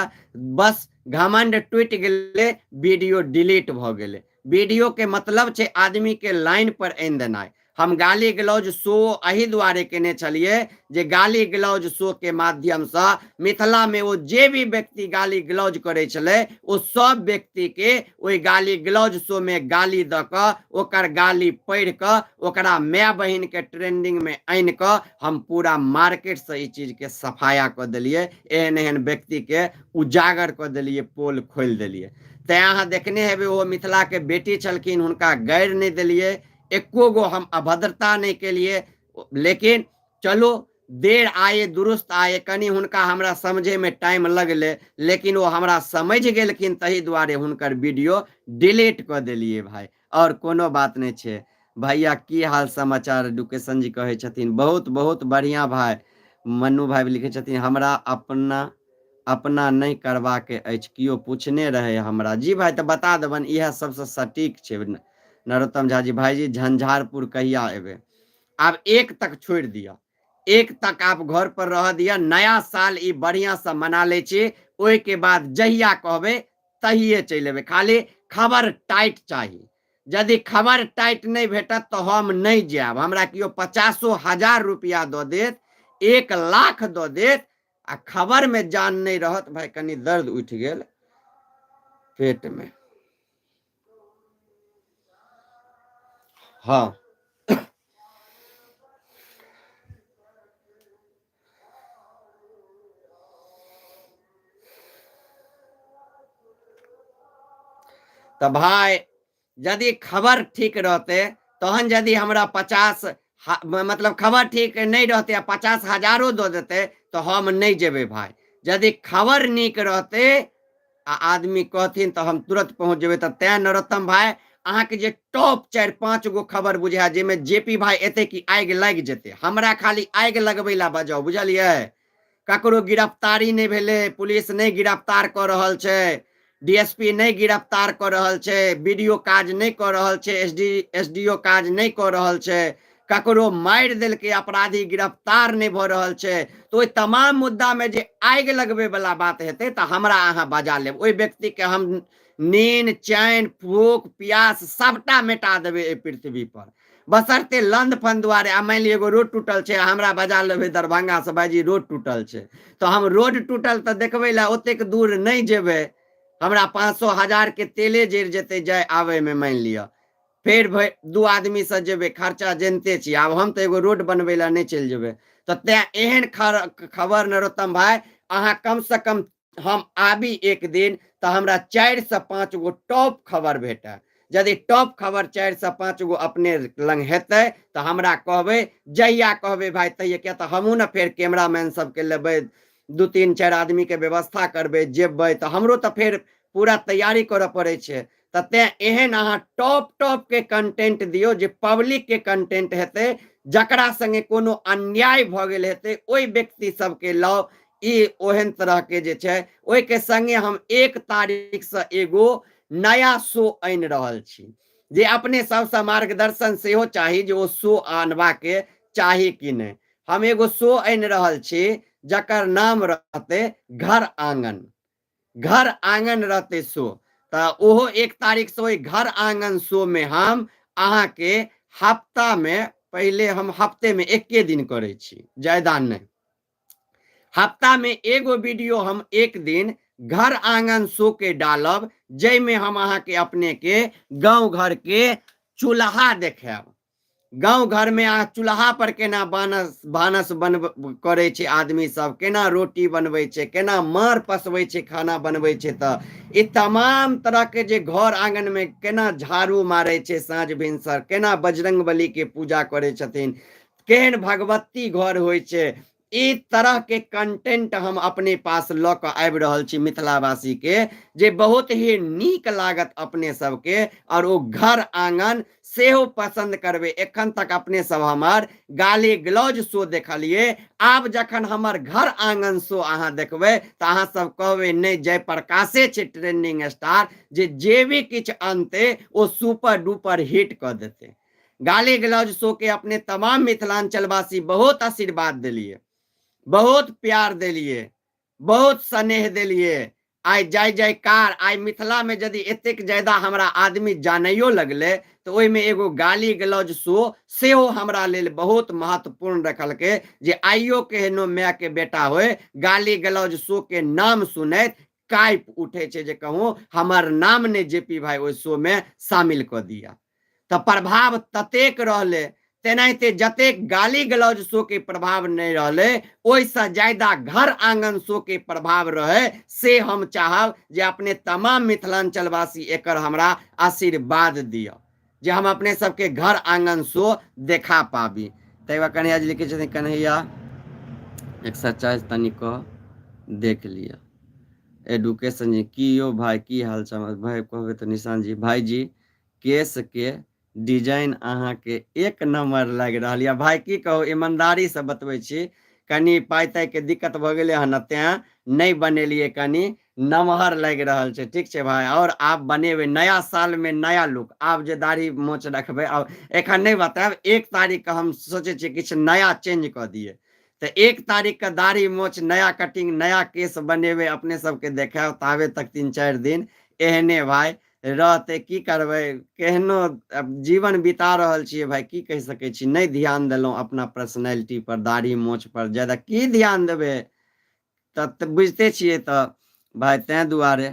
बस घमण्ड टूटि गेलै, वीडियो डिलीट भऽ गेलै। वीडियो के मतलब छै आदमी के लाइन पर आनि देनाइ। हम गाली गलौज शो एहि दुआरे केने छलियै जे गाली गलौज शो के माध्यमसँ मिथिलामे ओ जे भी व्यक्ति गाली गलौज करै छलै ओ सब व्यक्तिके ओहि गाली गलौज शोमे गाली दऽ कऽ ओकर गाली पढ़ि कऽ ओकरा माय बहिनके ट्रेंडिंगमे आनि कऽ हम पूरा मार्केटसँ ई चीजके सफाया कऽ देलियै। एहन एहन व्यक्तिके उजागर कऽ देलियै, पोल खोलि देलियै। तैँ अहाँ देखने हेबै ओ मिथिलाके बेटी छलखिन, हुनका गारि नहि देलियै, एको गो हम अभद्रता नहि केलियै। लेकिन चलू देर आए दुरुस्त आए, कनि हुनका हमरा समझैमे टाइम लगलै, लेकिन ओ हमरा समझि गेलखिन, ताहि दुआरे हुनकर वीडियो डिलीट कऽ देलियै भाय, आओर कोनो बात नहि छै। भैया की हाल समाचार, एडुकेशन जी कहै छथिन बहुत बहुत बढ़िआँ भाय। मन्नू भाय लिखै छथिन हमरा अपना अपना नहि करबाक अछि, केओ पूछने रहै हमरा। जी भाय तऽ बता देबनि, इएह सबसँ सटीक छै। नरोत्तम झा जी भाईजी झंझारपुर कहिया एबै? आब एक तक छोड़ि दिअ, एक तक आप घर पर रह दिअ, नया साल ई बढ़िआँसँ मना लै छी, ओहिके बाद जहिया कहबै तहिए चलि एबै। खाली खबर टाइट चाही, यदि खबर टाइट नहि भेटत तऽ हम नहि जायब। हमरा केओ 50,000 रुपया दऽ देत, 1 लाख दऽ देत आ खबर में जान नहीं रहत भाई, कनी दर्द उठि गेल पेट में। हाँ तऽ भाय यदि खबर ठीक रहते तहन यदि हमरा 50 मतलब खबर ठीक नहि रहते आ 50 हजारो दऽ देते तऽ हम नहि जेबै भाय। यदि खबर नीक रहते आ आदमी कहथिन तऽ हम तुरंत पहुँच जेबै। तऽ तैं नरोत्तम भाय अहाँके जे टॉप 4-5 गो खबर बुझाय जाहिमे जे पी भाय एतै कि आगि लागि जेतै, हमरा खाली आगि लगबै लए बजाउ, बुझलियै? ककरो गिरफ्तारी नहि भेलै, पुलिस नहि गिरफ्तार कऽ रहल छै, डीएसपी नहि गिरफ्तार कऽ रहल छै, बीडीओ काज नहि कऽ रहल छै, एसडीओ काज नहि कऽ रहल छै, ककरो मारि देलकै अपराधी गिरफ्तार नहि भऽ रहल छै, तऽ ओहि तमाम मुद्दामे जे आगि लगबै वला बात हेतै तऽ हमरा अहाँ बजा लेब। ओहि व्यक्तिके हम नीन चैन भूख प्यास सबटा मेटा देबै एहि पृथ्वी पर, बसरते लंद फन दुआरे। आ मानि लिअ एगो रोड टूटल छै, हमरा बजा लेबै दरभंगासँ, भाइजी रोड टूटल छै, तऽ हम रोड टूटल तऽ देखबै लए ओतेक दूर नहि जेबै, हमरा 500 हजार के तेले जरि जेतै जाय आबैमे। मानि लिअ फेर भै 2 आदमीसँ जेबै, खर्चा जनिते छी, आब हम तऽ एगो रोड बनबै लए नहि चलि जेबै। तऽ तैँ एहन खबर नरोत्तम भाय अहाँ कमसँ कम हम आबी एक दिन तऽ हमरा 4 से 5 गो टॉप खबर भेटए। यदि टॉप खबर 4 से 5 गो अपने लग हेतै तऽ हमरा कहबै, जहिया कहबै भाय तहिया, किया तऽ हमहूँ ने फेर कैमरामैन सबके लेबै, 2-3-4 आदमीके व्यवस्था करबै, जेबै तऽ हमरो तऽ फेर पूरा तैयारी करऽ पड़ै छै। तऽ तेँ एहन अहाँ टॉप टॉप के कंटेंट दियौ जे पब्लिक के कंटेंट हेतै, जकरा संगे कोनो अन्याय भऽ गेल हेतै ओहि व्यक्ति सबके लाउ। ई ओहन तरह के जे छै ओहिके संगे हम 1 तारीखसँ एगो नया शो आनि रहल छी, जे अपने सबसँ मार्गदर्शन सेहो चाही जे ओ शो आनबाके चाही कि नहि। हम एगो शो आनि रहल छी जकर नाम रहतै घर आंगन, घर आंगन रहतै शो। तऽ ओहो 1 तारीखसँ ओहि घर आंगन शो में हम अहाँके हफ्ता में, पहिले हम हफ्ते में एके दिन करै छी, ज्यादा नहि, हफ्ता में एगो वीडियो हम एक दिन घर आंगन शो के डालब, जाहिमे हम अहाँके अपने के गाँव घर के चूल्हा देखायब। गाँव घर में अहाँ चूल्हा पर केना भानस बनब करै छै आदमी सब, केना रोटी बनबै छै, केना माड़ पसबै छै, खाना बनबै छै, तऽ ई तमाम तरह के जे घर आंगन में केना झाड़ू मारै छै साँझ भिनसर, केना बजरंगबली के पूजा करै छथिन, केहन भगवती घर होइ छै, ई तरह के कंटेंट हम अपने पास लऽ कऽ आबि रहल छी मिथिलावासी के, जे बहुत ही नीक लागत अपने सबके, और ओ घर आंगन सेहो पसंद करबै। एखन तक अपने सब हमर गाली गलौज शो देखलिए, आब जखन हमर घर आंगन शो अहाँ देखबै तऽ अहाँ सब कहबै नहि, जयप्रकाशे छै ट्रेंडिंग स्टार, जे जे भी किछु अनतै ओ सुपर डुपर हिट कऽ देतै। गाली गलौज शो के अपने तमाम मिथिलांचलवासी बहुत आशीर्वाद देलिए, बहुत प्यार देलिए, बहुत स्नेह देलिए। आइ जय जयकार। आइ मिथिला में यदि एतेक ज्यादा हमरा आदमी जानैयो लगले तऽ ओहिमे एगो गाली गलौज शो सेहो हमरा लेल बहुत महत्वपूर्ण रखलकै, जे आइयो केहनो माय के बेटा होय गाली गलौज शो के नाम सुनैत काँपि उठै छै जे कहूँ हमर नाम नहि जे पी भाई ओहि शो में शामिल कऽ दिया। तऽ प्रभाव ततेक रहलै, तेनाहिते जतेक गाली गलौज शो के प्रभाव नहि रहलै ओहिसँ ज्यादा घर आंगन शो के प्रभाव रहै, से हम चाहब जे अपने तमाम मिथिलांचलवासी एकर हमरा आशीर्वाद दिअ, जे हम अपने सबके घर आंगन शो देखा पाबी। ताहि बाद कन्हैया जी लिखै छथिन, कन्हैया एक्सरसाइज तनि कऽ देख लिअ। एडुकेशन जी की यौ भाई, की हाल चाल भाई? कहबै तऽ निशान जी, भाई जी केस के डिजाइन अहाँके एक नम्बर लागि रहल यऽ भाई। की कहू, ईमानदारीसँ बतबै छी, कनि पाइ ताइके दिक्कत भऽ गेलै हन, तेँ नहि बनेलियै, कनि नमहर लागि रहल छै। ठीक छै भाई, आओर आब बनेबै नया सालमे नया लुक। आब जे दाढ़ी मोछ रखबै, आब एखन नहि बतायब, 1 तारीखके हम सोचै छियै किछु नया चेंज कऽ दियै, तऽ 1 तारीखके दाढ़ी मोछ नया कटिंग नया केस बनेबै, अपने सबके देखायब। ताबे तक 3-4 दिन एहने भाई रहतै, की करबै, केहनो जीवन बिता रहल छियै भाइ, की कहि सकै छी। नहि ध्यान देलहुँ अपना पर्सनैलिटी पर, दाढ़ी मोछ पर ज्यादा की ध्यान देबै, तऽ बुझिते छियै तऽ भाइ, ताहि दुआरे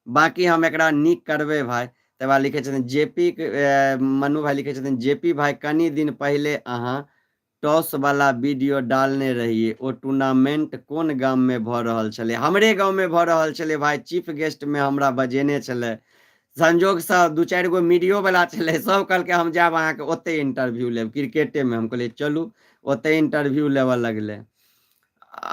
बाँकी हम एकरा नीक करबै भाइ। तकर बाद लिखै छथिन जे पी मनु भाइ, लिखै छथिन जे पी भाइ, कनि दिन पहिले अहाँ टॉस वाला वीडियो डालने रहियै, ओ टूर्नामेंट कोन गाममे भऽ रहल छलै? हमरे गाँवमे भऽ रहल छलै भाइ, चीफ गेस्टमे हमरा बजेने छलै। संजोगसँ 2-4 गो मीडियो वाला छलै, सब कहलकै हम जायब अहाँके ओतहि इंटरव्यू लेब क्रिकेटेमे। हम कहलियै चलू, ओतहि इंटरव्यू लेबऽ लगलै।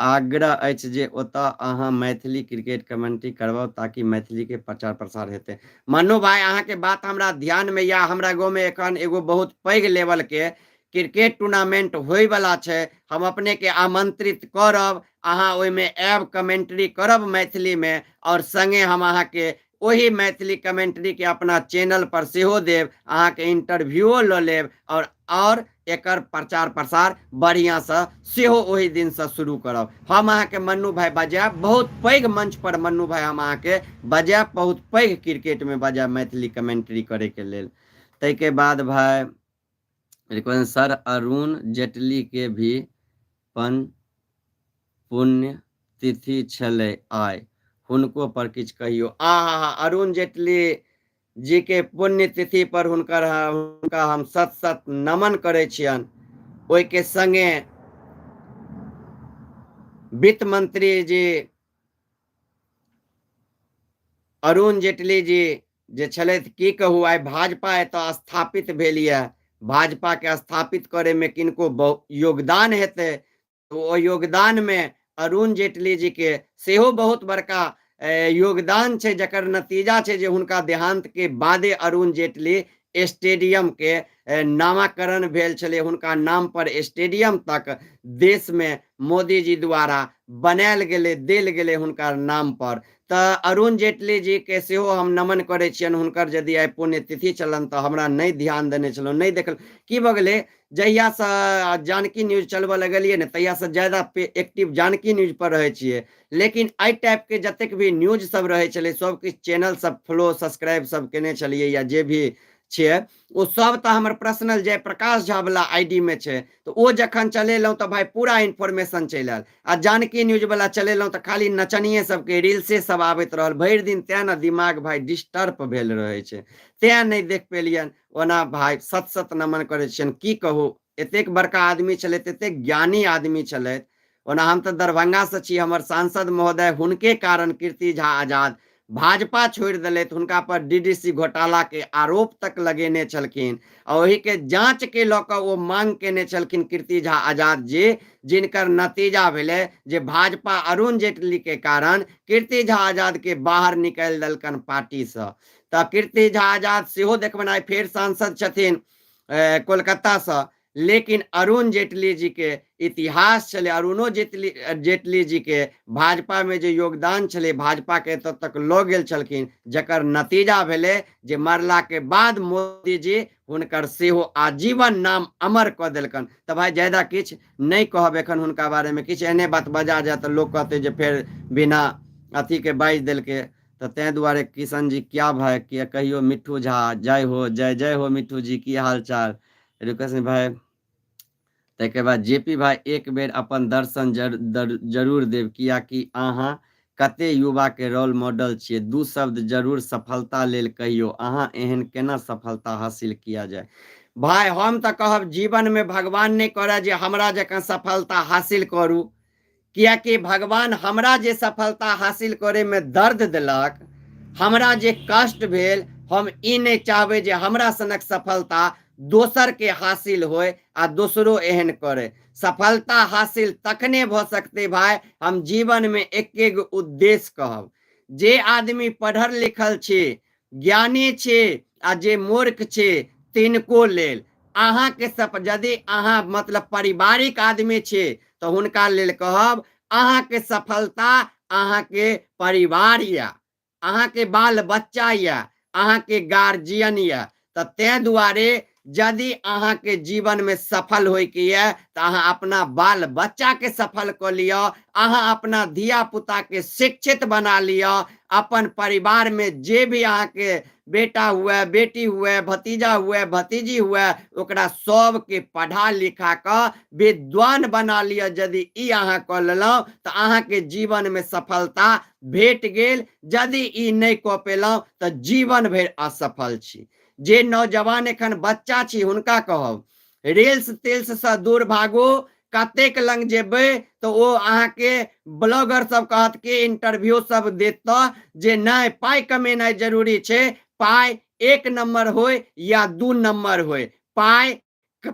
आग्रह अछि जे ओतऽ अहाँ मैथिली क्रिकेट कमेंट्री करबाउ ताकि मैथिलीके प्रचार प्रसार हेतै। मनु भाइ, अहाँके बात हमरा ध्यानमे यऽ। हमरा गाँवमे एखन एगो बहुत पैघ लेवलके क्रिकेट टूर्नामेंट होइवला छै, हम अपनेके आमंत्रित करब, अहाँ ओहिमे आयब, कमेंट्री करब मैथिलीमे, आओर सङ्गे हम अहाँके ओही मैथिली कमेंट्रीके अपना चैनल पर सेहो देब, अहाँके इंटरव्यूओ लऽ लेब, आओर एकर प्रचार प्रसार बढ़िआँसँ सेहो ओहि दिनसँ शुरू करब। हम अहाँके मन्नू भाइ बजायब बहुत पैघ मंच पर, मन्नू भाइ हम अहाँके बजायब बहुत पैघ क्रिकेटमे बजायब मैथिली कमेंट्री करैके लेल। ताहिके बाद भाइ रिक्वेस्ट सर, अरुण जेटली के भी पन पुण्य तिथि छलै आइ, हुनको पर किछु कहियौ। आ हा हा, अरुण जेटली जी के पुण्य तिथि पर हुनका हम सत सत नमन करै छियनि। ओहिके संगे वित्त मंत्री जी अरुण जेटली जी जे छलथि, की कहू, आइ भाजपा एतऽ स्थापित भेल यऽ। भाजपाके स्थापित करैमे किनको योगदान हेतै तऽ ओ योगदानमे अरुण जेटली जीके सेहो बहुत बड़का योगदान छै, जकर नतीजा छै जे हुनका देहान्तके बादे अरुण जेटली स्टेडियमके नामाकरण भेल छलै। हुनका नाम पर स्टेडियम तक देशमे मोदीजी द्वारा बनायल गेलै, देल गेलै हुनकर नाम पर। तऽ अरुण जेटली जीके सेहो हम नमन करै छियनि। हुनकर यदि आइ पुण्यतिथि छलनि तऽ हमरा नहि ध्यान देने छलहुँ, नहि देखल। की भऽ गेलै, जहियासँ जानकी न्यूज चलबऽ लगलियै ने तहियासँ ज्यादा एक्टिव जानकी न्यूज पर रहै छियै, लेकिन एहि टाइपके जतेक भी न्यूज सब रहै छलै सब किछु चैनल सब फॉलो सब्सक्राइब सब केने छलियै या जे भी छियै ओ सब तऽ हमर पर्सनल जयप्रकाश झा वाला I D मे छै, तऽ ओ जखन चलेलहुँ तऽ भाइ पूरा इन्फॉर्मेशन चलि आयल, आ जानकी न्यूज वाला चलेलहुँ तऽ खाली नचनिये सबके रील्से सब आबैत रहल भरि दिन, तेँ ने दिमाग भाइ डिस्टर्ब भेल रहै छै, तेँ नहि देख पेलियनि। ओना भाइ सत सत नमन करै छियनि। की कहू, एतेक बड़का आदमी छलथि, एतेक ज्ञानी आदमी छलथि। ओना हम तऽ दरभंगासँ छी, हमर सांसद महोदय हुनके कारण कीर्ति झा आजाद भाजपा छोड़ि देलथि, हुनका पर डीडीसी घोटाला के आरोप तक लगेने छलखिन आ ओहि के जांच के लऽ कऽ ओ मांग केने छलखिन कीर्ति झा आजाद जी, जिनकर नतीजा भेलै जे भाजपा अरुण जेटली के कारण कीर्ति झा आजाद के बाहर निकालि देलकनि पार्टीसँ। तऽ कीर्ति झा आजाद सेहो देखबनि आइ फेर सांसद छथिन कोलकातासँ, लेकिन अरुण जेटली जी के इतिहास छलै, अरुणो जेटली जेटली जी के भाजपा में जे योगदान छलै, भाजपा के एतऽ तक लऽ गेल छलखिन, जकर नतीजा भेलै जे मरला के बाद मोदी जी हुनकर सेहो आजीवन नाम अमर कऽ देलकनि। तऽ भाइ ज्यादा किछु नहि कहब एखन हुनका बारेमे, किछु एहने बात बजा जाय तऽ लोक कहतै जे फेर बिना अथीके बाजि देलकै। तऽ ताहि दुआरे किशन जी क्या भाइ किया कहियो मिट्ठू झा जय हो, जय जय हो मिट्ठू जी, की हाल चाल। रिक्वेस्ट भाइ। ताहिके बाद जे पी भाइ एक बेर अपन दर्शन जरूर देब, कियाकि अहाँ कते युवाके रोल मॉडल छियै। दू शब्द जरूर सफलता लेल कहियौ, अहाँ एहन केना सफलता हासिल किया जाय। भाइ हम तऽ कहब जीवनमे भगवान नहि करय जे हमरा जकाँ सफलता हासिल करू, कियाकि भगवान हमरा जे सफलता हासिल करैमे दर्द देलक, हमरा जे कष्ट भेल, हम ई नहि चाहबै जे हमरा सनक सफलता दोसरके हासिल होय आ दोसरो एहन करे। सफलता हासिल तखने भऽ सकतै भाय, हम जीवनमे एके गो उद्देश्य कहब, जे आदमी पढ़ल लिखल छी, ज्ञानी छी आ जे मूर्ख छी, तिनको लेल अहाँके सप यदि अहाँ मतलब पारिवारिक आदमी छी तऽ हुनका लेल कहब, अहाँके सफलता अहाँके परिवार यऽ, अहाँके बाल बच्चा यऽ, अहाँके गार्जियन यऽ। तऽ ताहि दुआरे यदि अहाँके जीवनमे सफल होइके यऽ तऽ अहाँ अपना बाल बच्चाके सफल कऽ लिअ, अहाँ अपना धिया पुताके शिक्षित बना लिअ, अपन परिवारमे जे भी अहाँके बेटा हुए, बेटी हुए, भतीजा हुए, भतीजी हुए, ओकरा सबके पढ़ा लिखा कऽ विद्वान बना लिअ। यदि ई अहाँ कऽ लेलहुँ तऽ अहाँके जीवनमे सफलता भेट गेल। यदि ई नहि कऽ पेलहुँ तऽ जीवन भरि असफल छी। जे नौजवान एखन बच्चा छी हुनका कहब, रील्स तिल्ससँ दूर भागू। कतेक लग जेबै तऽ ओ अहाँके ब्लॉगर सब कहत कि इंटरव्यू सब देत तऽ जे नहि, पाइ कमेनाइ जरूरी छै, पाइ एक नम्बर होय या दू नम्बर होय, पाइ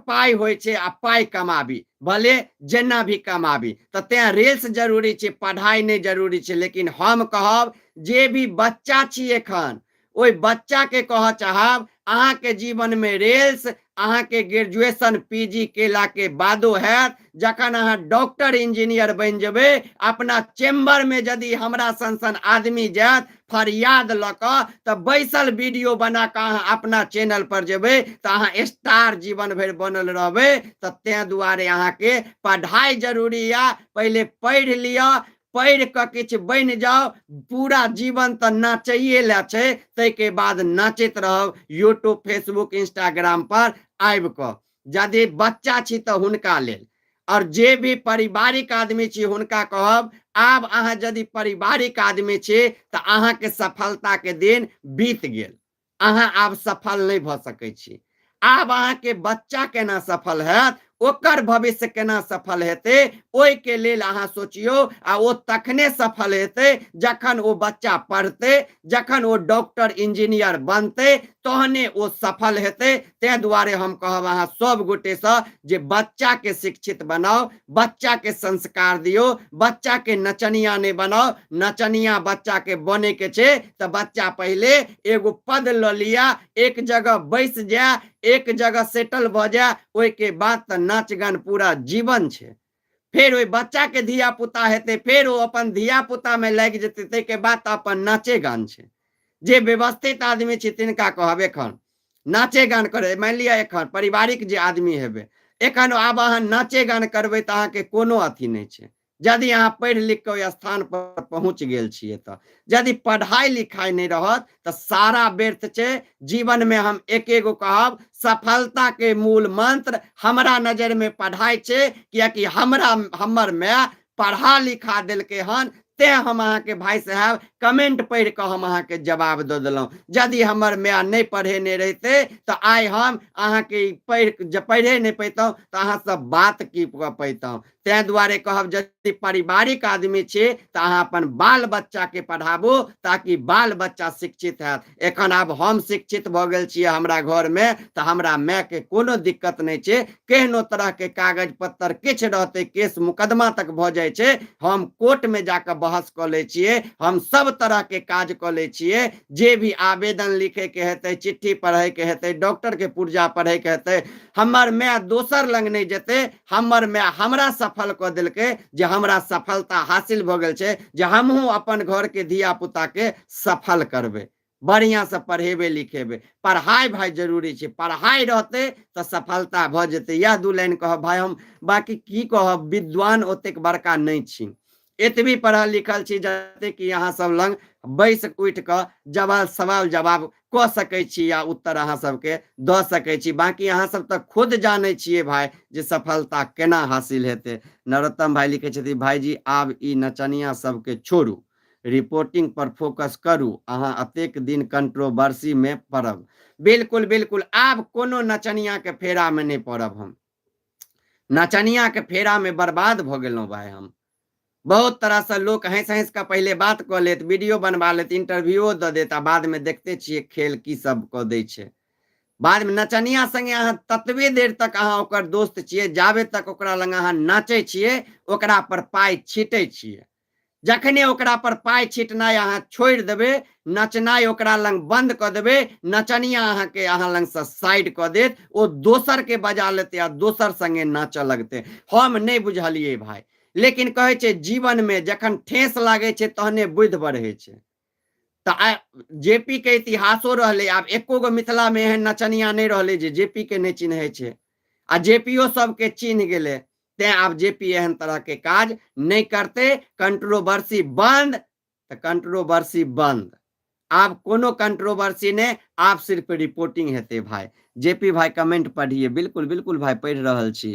पाइ होइ छै आ पाइ कमाबी, भले जेना भी कमाबी। तऽ तें रील्स जरूरी छै, पढ़ाइ नहि जरूरी छै। लेकिन हम कहब जे भी बच्चा छी एखन, ओहि बच्चाके कहऽ चाहब, अहाँके जीवनमे रील्स अहाँके ग्रेजुएशन पी जी केलाके बादो हैत। जखन अहाँ डॉक्टर इंजीनियर बनि जेबै, अपना चैम्बरमे यदि हमरा सन सन आदमी जायत फरियाद लऽ कऽ, तऽ बैसल वीडियो बना कऽ अहाँ अपना चैनल पर जेबै तऽ अहाँ स्टार जीवन भरि बनल रहबै। तऽ ताहि दुआरे अहाँके पढ़ाइ जरूरी यऽ, पहिले पढ़ि लिअ, पढ़ि कऽ किछु बनि जाउ। पूरा जीवन तऽ नाचैए लए छै, ताहिके बाद नाचैत रहब यूट्यूब फेसबुक इंस्टाग्राम पर आबि कऽ। यदि बच्चा छी तऽ हुनका लेल, और जे भी पारिवारिक आदमी छी हुनका कहब, आब अहाँ यदि पारिवारिक आदमी छी तऽ अहाँके सफलताके दिन बीत गेल, अहाँ आब सफल नहि भऽ सकै छी। आब अहाँके बच्चा केना सफल हैत, ओकर भविष्य केना सफल हेतै, ओहिके लेल अहाँ सोचियौ। आ ओ तखने सफल हेतै जखन ओ बच्चा पढ़तै, जखन ओ डॉक्टर इंजीनियर बनतै, तहने ओ सफल हेतै। ताहि दुआरे हम कहब अहाँ सब गोटेसँ जे बच्चाके शिक्षित बनाउ, बच्चाके संस्कार दियौ, बच्चाके नचनिया नहि बनाउ। नचनिया बच्चाके बनैके छै तऽ बच्चा पहिले एगो पद लऽ लिअ, एक जगह बैस जाय, एक जगह सेटल भऽ जाय, ओहिके बाद तऽ नाच गान पूरा जीवन छै। फेर ओहि बच्चाके धिया पुता हेतै, फेर ओ अपन धिया पुतामे लागि जेतै, ताहिके बाद तऽ अपन नाचे गान छै। जे व्यवस्थित आदमी छी तिनका कहब एखन नाचे गान करै, मानि लिअ एखन पारिवारिक जे आदमी हेबै, एखन आब अहाँ नाचे गान करबै तऽ अहाँके कोनो अथी नहि छै। यदि अहाँ पढ़ि लिख कऽ ओहि स्थान पर पहुँच गेल छियै तऽ, यदि पढ़ाइ लिखाइ नहि रहत तऽ सारा व्यर्थ छै। जीवनमे हम एक एगो कहब, सफलताके मूल मंत्र हमरा नजरिमे पढ़ाइ छै, कियाकि हमरा हमर माय पढ़ा लिखा देलकै हन, तें हम अहाँके भाय साहेब कमेंट पढ़ि कऽ हम अहाँके जवाब दऽ देलहुँ। यदि हमर माय नहि पढ़ेने रहितै तऽ आइ हम अहाँके पढ़ि पढ़े नहि पैतहुँ, तऽ अहाँ सब बात की कऽ पैतहुँ। ताहि दुआरे कहब, यदि पारिवारिक आदमी छी तऽ अहाँ अपन बाल बच्चाके पढ़ाबू ताकि बाल बच्चा शिक्षित हैत। एखन आब हम शिक्षित भऽ गेल छियै हमरा घरमे, तऽ हमरा मायके कोनो दिक्कत नहि छै। केहनो तरहके कागज पत्तर किछु रहतै, केस मुकदमा तक भऽ जाइ छै, हम कोर्टमे जाकऽ बहस कऽ लै छियै, हम सब तरहके काज कऽ लै छियै। जे भी आवेदन लिखैके हेतै, चिट्ठी पढ़ैके हेतै, डॉक्टरके पुर्जा पढ़ैके हेतै, हमर माय दोसर लग नहि जेतै। हमर माय हमरा सफल कऽ देलकै जे हमरा सफलता हासिल भऽ गेल छै जे हमहूँ अपन घरके धिया पुताके सफल करबै, बढ़िआँसँ पढ़ेबै लिखेबै। पढ़ाइ भाय जरूरी छै, पढ़ाइ रहतै तऽ सफलता भऽ जेतै। इएह दू लाइन कहब भाय हम, बाँकी की कहब, विद्वान ओतेक बड़का नहि छी, एतबी पढ़ल लिखल छी जतेक कि अहाँ सब लग बैस उठि कऽ जवाब सवाल जवाब कऽ सकै छी या उत्तर अहाँ सबके दऽ सकै छी। बाँकी अहाँ सब तऽ खुद जानै छियै भाय जे सफलता केना हासिल हेतै। नरोत्तम भाय लिखै छथिन, भायजी आब ई नचनिया सबके छोड़ू, रिपोर्टिंग पर फोकस करू, अहाँ अतेक दिन कंट्रोवर्सी में पड़ब। बिल्कुल बिल्कुल, आब कोनो नचनिया के फेरा में नहि पड़ब हम। नचनिया के फेरा में बर्बाद भऽ गेलहुँ भाय हम। बहुत तरहसँ लोक हँसि हँसि कऽ पहिले बात कऽ लेत, वीडियो बनबा लेत, इंटरव्यूओ दऽ देत, आ बादमे देखते छियै खेल की सब कऽ दै छै। बादमे नचनिया सङ्गे अहाँ ततबे देर तक अहाँ ओकर दोस्त छियै जाबे तक ओकरा लग अहाँ नाचै छियै, ओकरा पर पाइ छीटै छियै। जखने ओकरा पर पाइ छिटनाइ अहाँ छोड़ि देबै, नचनाइ ओकरा लग बन्द कऽ देबै, नचनिया अहाँके अहाँ लगसँ साइड कऽ देत, ओ दोसरके बजा लेतै आ दोसर सङ्गे नाचऽ लगतै। हम नहि बुझलियै भाय, लेकिन कहै छै जीवनमे जखन ठेस लागै छै तहने बुद्धि बढ़ै छै। तऽ आइ जे पी के इतिहासो रहलै, आब एको गो मिथिलामे एहन नचनिया नहि रहलै जे जे पी के नहि चिन्है छै, आ जे पी ओ सबके चिन्ह गेलै। तें आब जे पी एहन तरहके काज नहि करतै। कंट्रोवर्सी बन्द तऽ कंट्रोवर्सी बन्द, आब कोनो कंट्रोवर्सी नहि, आब सिर्फ रिपोर्टिंग हेतै भाय। जे पी भाई कमेंट पढ़िए। बिल्कुल बिल्कुल भाई, पढ़ि रहल छी।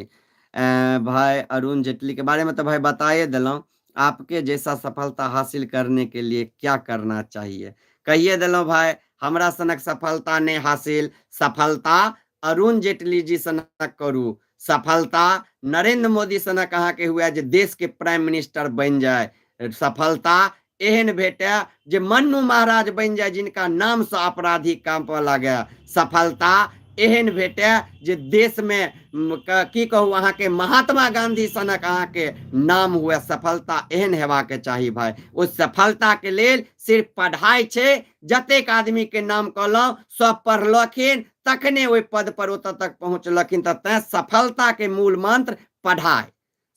भाई अरुण जेटली के बारे में तो भाई बताए देलहुँ। आपके जैसा सफलता हासिल करने के लिए क्या करना चाहिए, कहिए देलहुँ भाई। हमरा सनक सफलता नहि हासिल, सफलता अरुण जेटली जी सनक करू, सफलता नरेंद्र मोदी सनक अहाँके हुए जे देश के प्राइम मिनिस्टर बनि जाय, सफलता एहन भेटय जे मन्नू महाराज बनि जाय जिनका नामसँ अपराधी काँपऽ लागय, सफलता एहन भेटय जे देशमे की कहू अहाँके महात्मा गांधी सनक अहाँके नाम हुए, सफलता एहन हेबाक चाही भाय। ओहि सफलताके लेल सिर्फ पढ़ाइ छै। जतेक आदमीके नाम कहलहुँ सब पढ़लखिन तखने ओहि पद पर ओतऽ तक पहुँचलखिन। तऽ तैँ सफलताके मूल मंत्र पढ़ाइ,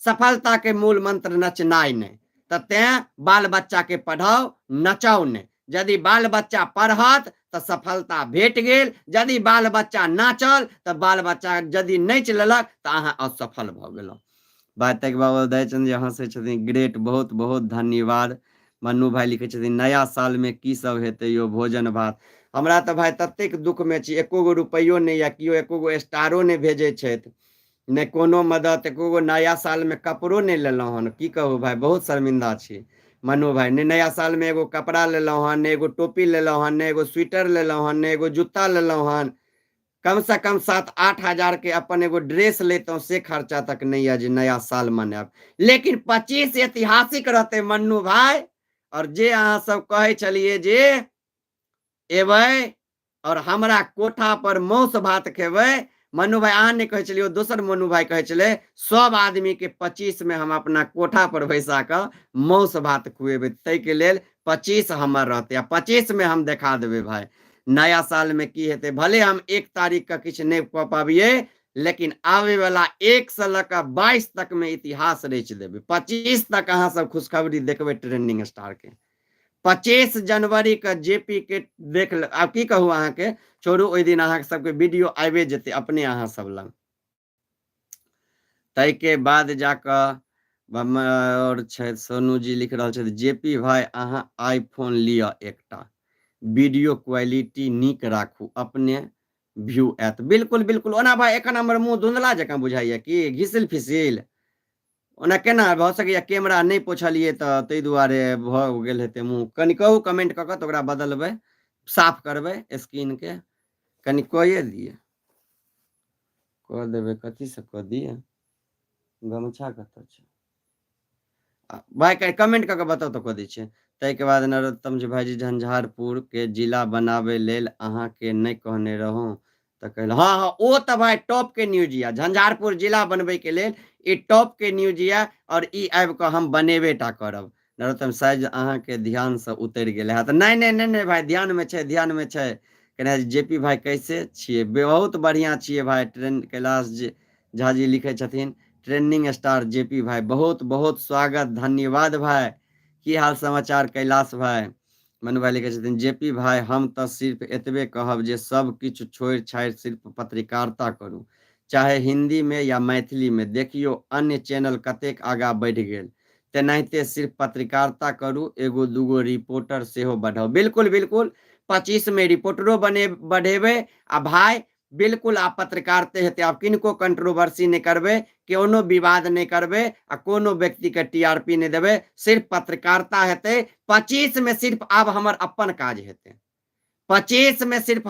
सफलताके मूल मंत्र नचनाइ नहि। तऽ तैँ बाल बच्चाके पढ़ाउ, नचाउ नहि। यदि बाल बच्चा पढ़त तऽ सफलता भेट गेल, यदि बाल बच्चा नाचल तऽ बाल बच्चा यदि नाचि लेलक तऽ अहाँ असफल भऽ गेलहुँ। बात तक बाबा उदयचंद जी हँसै छथिन, ग्रेट, बहुत बहुत धन्यवाद। मन्नू भाई लिखै छथिन, नया सालमे की सब हेतै यौ भोजन भात? हमरा तऽ भाय ततेक दुःखमे छी, एको गो रुपैयो नहि यऽ, केओ एको गो स्टारो नहि भेजै छथि, नहि कोनो मदद, एको गो नया सालमे कपड़ो नहि लेलहुँ हन। की कहू भाय, बहुत शर्मिंदा छी मनु भाय। नहि नया सालमे एगो कपड़ा लेलहुँ हन, नहि एगो टोपी लेलहुँ हन, नहि एगो स्वेटर लेलहुँ हन, नहि एगो जूता लेलहुँ हन। कमसँ कम 7-8 हजारके अपन एगो ड्रेस लेतहुँ से खर्चा तक नहि यऽ जे नया साल मनायब। लेकिन 25 ऐतिहासिक रहतै मन्नू भाय। आओर जे अहाँ सब कहै छलियै जे एबै और हमरा कोठा पर मौस भात खेबै, मनु भाई अहाँ नहि कहै छलियै, दोसर मनु भाई कहै छलै सब आदमी के 25 में हम अपना कोठा पर बैसा कऽ मौस भात खुएबै। ताहिके लेल 25 हमर रहतै आ 25 में हम देखा देबै भाई नया साल में की हेतै। भले हम 1 तारीख के किछु नहि कऽ पाबियै, लेकिन आबै वाला 1 से लऽ कऽ 22 तक में इतिहास रचि देबै। 25 तक अहाँ सब खुशखबरी देखबै ट्रेंडिंग स्टार के। 25 जनवरी के जे पी के देख ले। आब की कहू अहाँके, छोड़ू, ओहि दिन अहाँके सबके वीडियो आबि जेतै अपने अहाँ सब लग। ताहिके बाद जाकऽ और छथि सोनू जी लिख रहल छथि, जे पी भाई अहाँ आईफोन लिअ एकटा, वीडियो क्वालिटी नीक राखू, अपने व्यू आयत। बिल्कुल बिल्कुल। ओना भाई एखन हमर मुँह धुंधला जकाँ बुझाइया कि घिसिल फिसिल? ओना केना भऽ सकैए, कैमरा नहि पोछलियै तऽ ताहि दुआरे भऽ गेल हेतै मुँह। कनि कहू कमेंट कऽ कऽ तऽ ओकरा बदलबै, साफ करबै स्क्रीनके। कनि कए दिअ, कऽ देबै। कथीसँ कऽ दिअ? गमछा कतऽ छै भाय? कमेंट कऽ कऽ बताउ तऽ कऽ दै छियै। ताहिके बाद नरोत्तम जी, भाईजी, झंझारपुरके जिला बनाबै लेल अहाँके नहि कहने रहौं तऽ कहल। हँ, ओ तऽ भाय टॉपके न्यूज यऽ। झंझारपुर जिला बनबैके लेल ई टॉपके न्यूज यऽ आओर ई आबि कऽ हम बनेबे टा करब। नरोत्तम, शायद अहाँके ध्यानसँ उतरि गेल हैत। नहि नहि नहि नहि भाय, ध्यानमे छै, ध्यानमे छै। केना जे पी भाय, कैसे छियै? बहुत बढ़िआँ छियै भाय। ट्रेन कैलाश जी झा जी लिखै छथिन, ट्रेंडिंग स्टार जे पी भाई, बहुत बहुत स्वागत, धन्यवाद भाई। की हाल समाचार कैलाश भाई? मनु भाई लिखै छथिन, जे पी भाई, हम तऽ सिर्फ एतबे कहब जे सब किछु छोड़ि छाड़ि सिर्फ पत्रकारिता करू, चाहे हिन्दीमे या मैथिलीमे। देखियौ अन्य चैनल कतेक आगाँ बढ़ि गेल। तेनाहिते सिर्फ पत्रकारिता करू, एगो दूगो रिपोर्टर सेहो बढ़ाउ। बिल्कुल बिल्कुल, 25मे रिपोर्टरो बने बढ़ेबै आ भाय बिल्कुल आब पत्रकारिते हेतै। आब किनको कंट्रोवर्सी नहि करबै, कोनो विवाद नहि करबै आ कोनो व्यक्तिके TRP नहि देबै। सिर्फ पत्रकारिता हेतै 25मे। सिर्फ आब हमर अपन काज हेतै 25मे, सिर्फ हम।